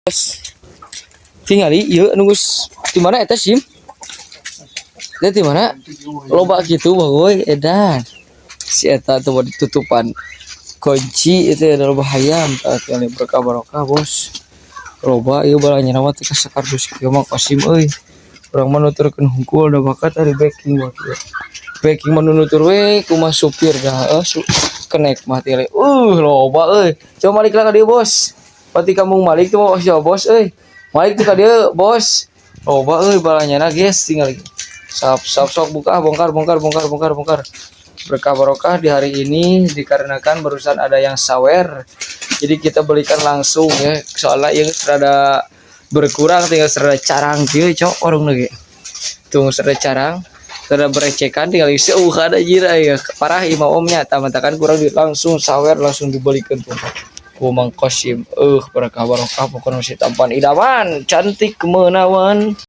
Bos. Tingali ieu nu geus di mana eta, Sim? Dia di mana? Loba gitu bagoy edan. Si eta tuh mau ditutupan kunci itu ada loba hayam tah, tinggali berkah barokah, Bos. Loba ieu balanya mah teh sakardus kieu mah, Kosim euy. Urang mah nuturkeun hungkul, da bakat ari backing mah kieu. Backing mah nu nutur we kumaha supir dah kenek mah tinggali. Loba euy. Coba malik lah ka dieu, Bos. Pati kamu malik tuh mau siapa, Bos euy. Malik tuh ka dieu, Bos. Loba euy balanyana, guys, tinggal. Sap sap sok buka, bongkar bongkar bongkar bongkar bongkar. Berkah barokah di hari ini dikarenakan barusan ada yang sawer. Jadi kita belikan langsung ya. Soalnya yang rada berkurang, tinggal serada carang kieu, cok, warung lagi. Tunggu serada carang, rada berecekan, tinggal isi ada jira ya. Parah imah omnya tamatakan kurang di, langsung sawer langsung dibelikan tuh. Ku Mang Kosim, berkah barokah, pokoknya masih tampan idaman, cantik menawan.